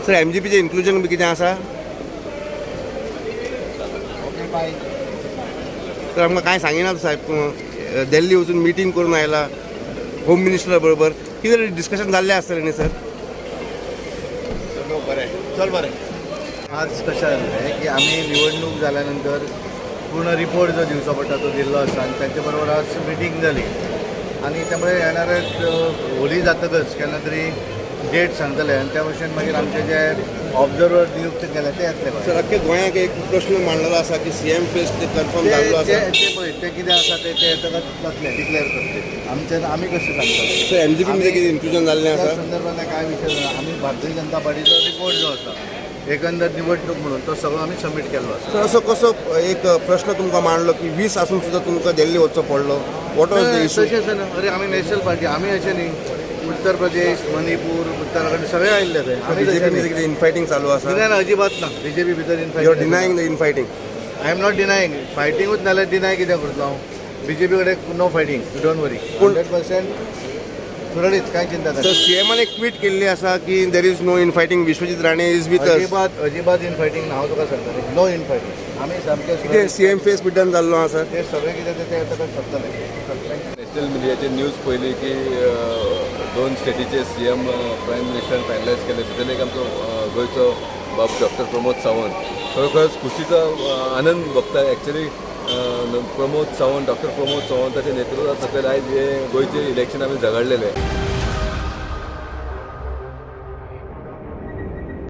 Sir, एमजीपीचें inclusion बी कितें आसा? Okay, bye. तर आमकां कांय सांगिना साहेब. तूं दिल्ली वचून मिटींग करून आयला होम मिनिस्टरा बरोबर, कितें तरी डिस्कशन जाल्लें आसतलें न्ही सर? चलो बरें, चल बरें. आज कशें जालें की आमी निवडणूक जाल्या नंतर पूर्ण रिपोर्ट जो दिवचो पडटा तो दिल्लो आसा आनी तांचे बरोबर आज मिटींग जाली आनी त्यामुळे येणारे होली जातकच केन्ना तरी डेट सांगतले आनी त्या भशेन मागीर आमचे जे ऑब्जर्वर नियुक्त केले ते येतले भायर. सर, अख्खे गोंयाक एक प्रश्न मांडलेलो आसा की सीएम फेस ते कन्फर्म जाल्लो ते आसा. ते पळय, ते कितें आसा ते ते येतकच जातले, डिक्लेअर करतले. आमचे आमी कशें सांगतले? सर, एमजीपी मध्ये कितें इन्क्लुजन जाल्लें त्या आसा? संदर्भात काय विशय ना. आमी भारतीय जनता पार्टीचो रिपोर्ट जो आसा एकंदर निवडणूक म्हणून तो सगळो आमी सबमीट केल्लो आसा. सर, असो कसो एक प्रश्न तुमकां मांडलो की 20 आसून सुद्दां तुमकां दिल्ली वचचो पडलो? What was the issue? तशें आसा ना. अरे, आमी नॅशनल पार्टी, आमी अशें न्ही. उत्तर प्रदेश, मणिपूर, उत्तराखंड सगळे आयिल्ले थंय. आमी तशें बीजेपी मध्ये न्ही. कितें इनफायटींग चालू आसा? ना ना, अजिबात ना. बीजेपी भितर You are denying the infighting? I am not denying. फायटिंगूच नाल्यार डिनाय कित्याक करतलो हांव? बीजेपी कडेन no fighting, you don't worry. 100% सुरळीत, कांय चिंता सर, नाका. सीएमान एक ट्वीट केल्ली आसा की there is no infighting, Vishwajit Rane is with us. अजिबात, अजिबात इनफायटींग ना. हांव तुका सांगता, नो इनफायटींग. आमी सामके कितें सुरळीत. सीएम फेस बिड्डन जाल्लो आसा? ते सगळें कितें ते येतकच थारतलें. नॅशनल मिडियाचे न्यूज पळयली की दोन स्टेटीचे सीएम प्रायम मिनिस्टरान फायनलायज केले. भितर एक आमचो गोंयचो बाब डॉक्टर प्रमोद सावंत. खरोखरच खुशीचो आनंद भोगता. एक्चुअली प्रमोद सावंत, डॉक्टर प्रमोद सावंताच्या नेतृत्वात सकयल आयज हे गोंयचे इलेक्शन आमी झगडलेले.